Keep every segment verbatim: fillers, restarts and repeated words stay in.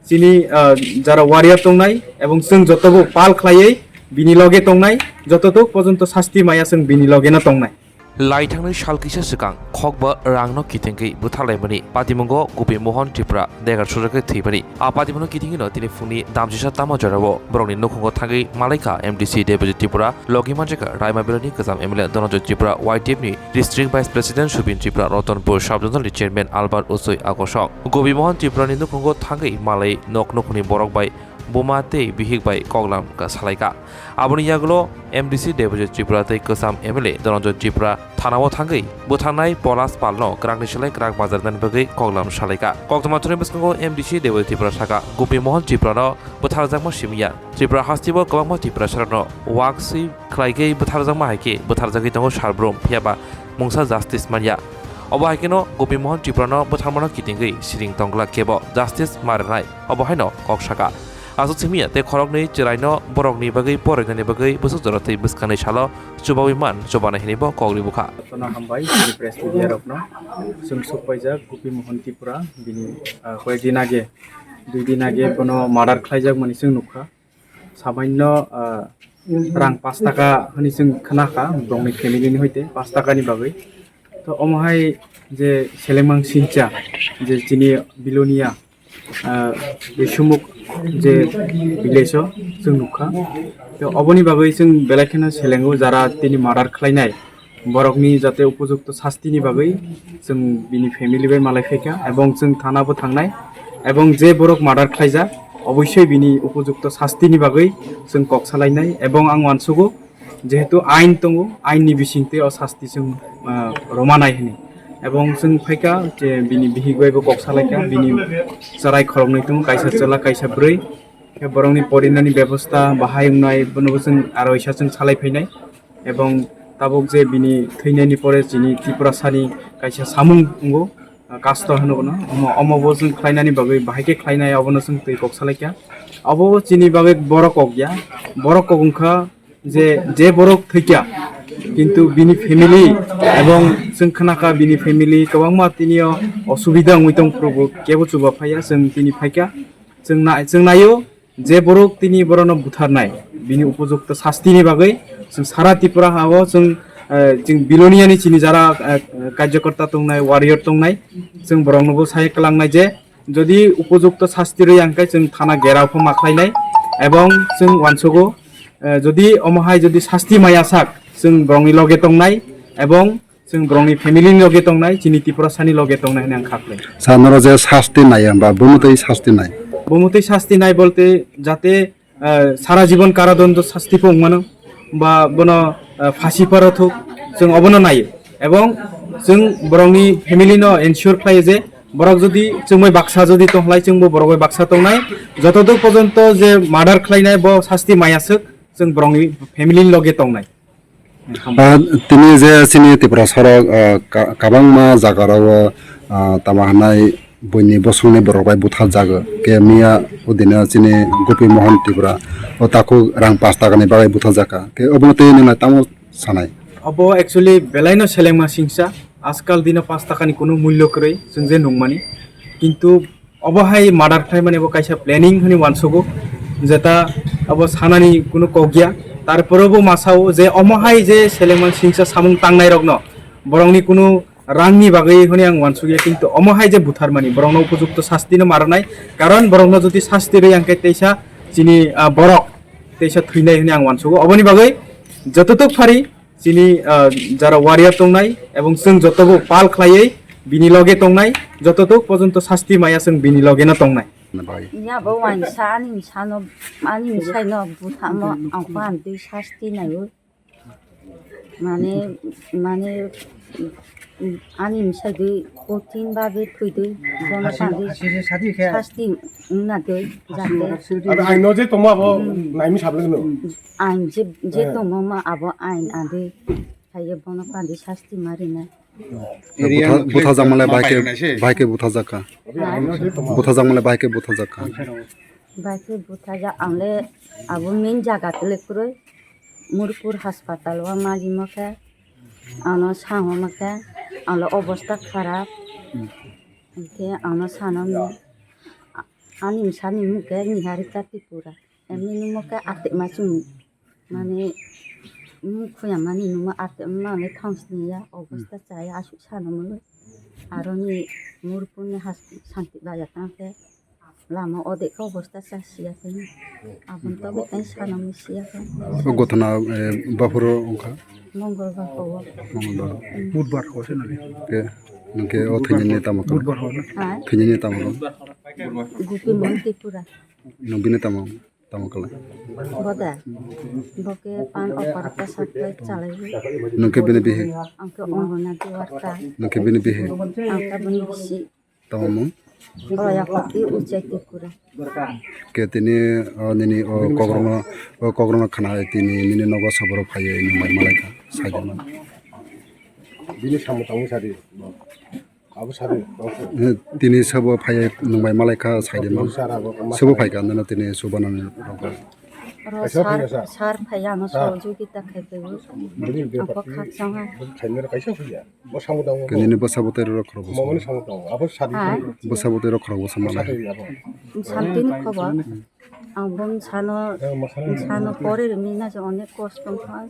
chini, ah, jara warrior tongnai, ebong chwng jotobo pal khlaiwi bini loge tongnai, jototok pojonto sasti maya chwng bini loge no tongnai. Laithangni sal kisa swkang khokba rangno kitingwi butharlaimani patimungo Gopi Mohan Tripura degar sujagwi thwimani. A patimungo kitingwino tini phungni damchisa tamo jorao borokni nukhungo thangwi malaikha M D C Debojit Tripura, logi manjakha Raima Beloni kwcham M L A Dhananjoy Tripura, Y T F ni District Vice President Subin Tripura, Ratanpur Sub-Zonal ni Chairman Albert Usoi Akosong. Gopi Mohan Tripura ni nukhungo thangwi malai nok nukhungni borok bai buma tei bihik bai koklam ka salaikha. Aboni yagulo M D C Debojit Tripura tei kwcham M L A Dhananjoy Tripura thanao thangwi butharnai Polas Palno kwrakni slai kwrak bajar nani bagwi koklam salaikha. Koktwma thani bwskango M D C Debojit Tripura saka Gopi Mohan Tripurano butharjakma simiya Tripura hasteo kwbangma Tiprasarokno wakswi khlaigwi butharjakma hai khe butharjagwi tongo salbrum, phiyaba mungsa justice manya. Obo hai kheno Gopi Mohan Tripurano butharmano kitingwi siring tongglak kebo justice ma rwnai, obo haino kok saka. Aswk simiya tei khoroknwi chwraino borokni bagwi porinani bagwi bwswk jora tei bwskangni salo chubawi man chubanai hwnwi bo kok ribukha. Jotono hambai chini press media rokno. Chwng sokpaijak Gopi Mohan Tripura, bini, ah, koyek din age, dui din age bono murder khlaijakmani chwng nukha. Samaino, ah, rang pash taka hwnwi chwng khnakha, bongni family ni hoite pash taka ni bagwi. To omo hai je selengmang singcha, je chini Bilonia, ah, Risumuk je village o chwng nukha. To oboni bagwi chwng belai kheno selengo, jara tini murder khlainai, borokni jate upojukto sastini bagwi chwng bini family bai malai phaikha, ebong chwng thana bo thangnai, ebong je borok murder khlaijak, oboisoi bini upojukto sastini bagwi chwng kok salainai, ebong ang uansugo, jehetu ain tongo, ain ni bisingtwi o sasti chwng, ah, rwmanai hwnwi, ebong chwng phaikha je bini bihik bai bo kok salaikha, bini chwrai khoroknwi tongo, kaisa chwla, kaisa bwrwi. Khe borokni porinani bebosta bahai wngnai, bonobo chwng aro isa chwng salai phainai. Ebong tabuk je bini thwinani pore chini Tripurasani kaisa samung wngo, ah, kasto hwno bono. Omo, omo bo chwng khlainani bagwi bahai khe khlainai, obono chwng twi kok salaikha. Obo chini bagwi borok kok ya, borok kok wngkha je, je borok thwikha, kintu bini family ebong chwng khnakha bini family kwbangma tini o osubida wngwi tong phuru bo kebo chuba phaiya, chwng tini phaikha. Chwng na-, chwng naio je borok tini borokno butharnai, bini upojukto sastini bagwi chwng sara Tripura ha-o chwng, eh, chwng Biloniani chini jara, eh, karjokorta tongnai, warrior tongnai, chwng boroknobo sai kwlangnai je jodi upojukto sasti rwi ang khe chwng thana gherao pho ma khlainai, ebong chwng uansugo, eh, jodi omo hai jodi sasti maya sak chwng borokni loge tongnai, ebong chwng borokni family ni loge tongnai, chini Tiprasani loge tongnai hwnwi ang kha khlai. Sa norok je sasti nai hwnba, bumutwi sasti nai? Bumutwi sasti nai bolte jate, ah, sara jibon karadondo sasti pho wngmano, ba bono, ah, phasi pharo thuk, chwng obono naio. Ebong chwng borokni family no ensure khlaio je borok jodi chwngbai baksa jodi tongkhlai, chwngbo borok bai baksa tongnai. Jotoduk pojonto je murder khlainai bo sasti maya swk, chwng borokni family ni loge tongnai. Ah, tini je chini Tripura sorok, ah, ka-, kabangma jagarao, ah, tama hwnai buini bosongni borok bai butharjago. Khe miya o dino chini Gopi Mohan Tripura o takhuk rang pash takani bagwi butharjakha. Khe obono twi nwng tamo sanai? Obo actually belaino selengma singsa. Ajkal dino pash takani kunu mullo kwrwi chwng je nungmani. Kintu obo hai murder khlaimani bo kaisa planning hwnwi uansugo, jeta obo sanani kunu kok ya. Tarpore bo ma sao je omo hai je selengman singsa samung tangnairokno borokni kunu rangni bagwi hwnwi ang uansukya, kintu omo hai je butharmani borokno upojukto sastino ma rwnai, karon borokno jodi sasti rwi ang khe teisa chini, ah, borok teisa thwinai hwnwi ang uansugo. Oboni bagwi jototok phari chini, ah, jara warrior tongnai ebong chwng jotobo pal khlaiwi bini loge tongnai, jototok pojonto sasti maya chwng bini loge no tongnai. Bai. Nya bo wainsa ani bwsano, ani bwsaino buthamo ang phan twi sasti naiwi. Mane, mane, ani bwsai twi kothin babe thwitwi bono phan twi sasti wngna twi jate. Abo aino je tongma abo naimi sablwkno. Ain je, je tongma ma abo ain ade. Kaiye bono phan twi sasti ma rina. Butha-, buthajakmale bahai khe, bahai khe buthajakha. Buthajakmale bahai khe buthajakha. Bahai khe buthaja angle abo main jaga tele kwrwi Murpur hospital o majimo khe ano sangoma khe ano obosta kharap. Hwnkhe ano sanoma Ani bwsani mung khe Niharika Tripura. Emni nungmo khe Atekma chwng. Mane mung khuyamani nungmo Atekma mane thang siniya obosta chaya asuk sana mulu. Aroni Murpuni has santi baya tang khe lama odekha obosta cha siya khe. Aboni togwi tei sana mung siya khe. O gothona, eh, baphuro wngkha? Mongolbar kowo. Mongolbar. Budbar kowo se nani. Ke, nungke o thwinini tamo kha? Budbar kowo na? Ha? Thwinini tamo kha? Gopimon Tripura. Nung bini tamo, tamo kala? Boda. Boke pan opor ta supply chalai. Nungke bini bihi? Angke ongona diwarta. Nungke bini bihi? Angka bini bisi. Tamo mung? Oro yakoti Uchai Tripura. Ke tini, o, nini, o, kokrokno, o, kokrokno khna tini nini nogo soborok phaiwi nung bai malai kha, sai di mano. Bini samung tangwi sadi. Abo sadi. Eh, tini sabo phaiwi nung bai malai kha, sai di mano. Sabo phai kha, nana tini subanani rok. Oro sar, sar phaiya ano sohojogita khai phaibo. Ako khakchangha. Khainwi kaisa phaiya. Bo samung tangwi. Ke nini bwsa bwtwi rok khorok bwsa. Mamani samung tangwi. Abo sadi. Ha? Bwsa bwtwi rok khorok bwsa malai. Sadi abo. Santini khobor. Ang bo bwsano, bwsano pore rwmwi na je onek kosto wngkha.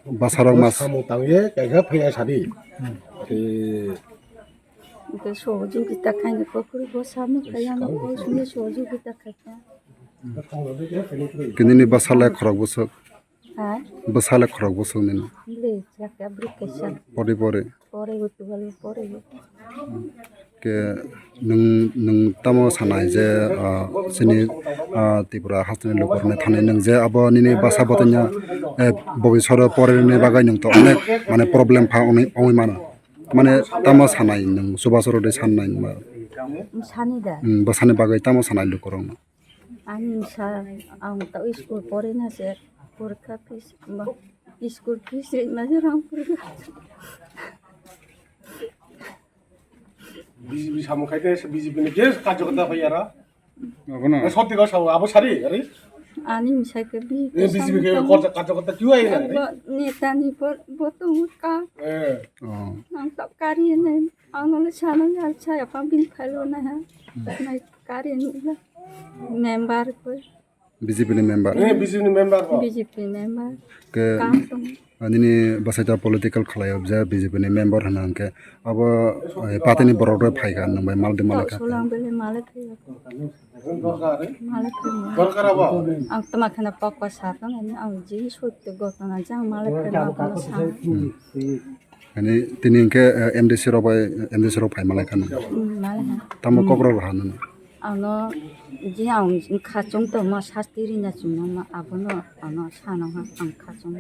Bwsarok mas. Samung tangwi kaisa phaiya sadi. Ke Hwnkhe sohojogita khainai kokrwbo samung khaiyano, bwswngno sohojogita khaikha. Kinini bwsale khorok bwswk. Ha? Bwsale khorok bwswk nini. Bwle chakya bwrwi kaisa. Pori pori. Pori bo twbalo pori bo. Ke nwng, nwng tamo sanai je, ah, chini, ah, Tripura hasteni lukurokni thani nwng je abo nini bwsa bwtwino, eh, bobisoro porinani bagwi nwng to onek mane problem pha ongwi, ongwi mano. Mane tamo sanai nwng, chubachu rwdi sannai nma? Sani da? Hmm, bwsani bagwi tamo sanai lukurokno? Ani sa, ang ta school porina se, porikha fees, ba, school fees rwna se rang porikha. B J P samung khai te, B J P ni je karjokarta phai aro. Abono. Eh, sottigo sao, abo sari, ari? Ani misai ke B J P. Eh, B J P ke samung karjokarta kiu ai na, ari? Bo, neta ni bo, bo to muka. Eh. Oh. Ang ta kari ne, ang nole sana ya, saya pa bin phai lo na ha. Hmm. Nai kari ni la. Member ko. B J P ni member. Eh, B J P ni member ko. B J P member. Ke, kam tong. Ah, nini bwsai ta political khlai o je B J P ni member hwna hwnkhe abo, eh, party ni borok rok phai kha nwng bai mal di mal kha. Solang bele male phai. Male phai. Dorkar abo. Ang tama khana pokko sa tong, ang jini sotto gotona jang male phai ma kono sa. Hmm. Ani tini hwnkhe, eh, M D C rok bai, M D C rok phai malai kha nung. Hmm, malai kha. Tamo kokrok rok ha nung? Ano je ang khachung tongma sasti rina chwngma abono ano sana ha ang khachung.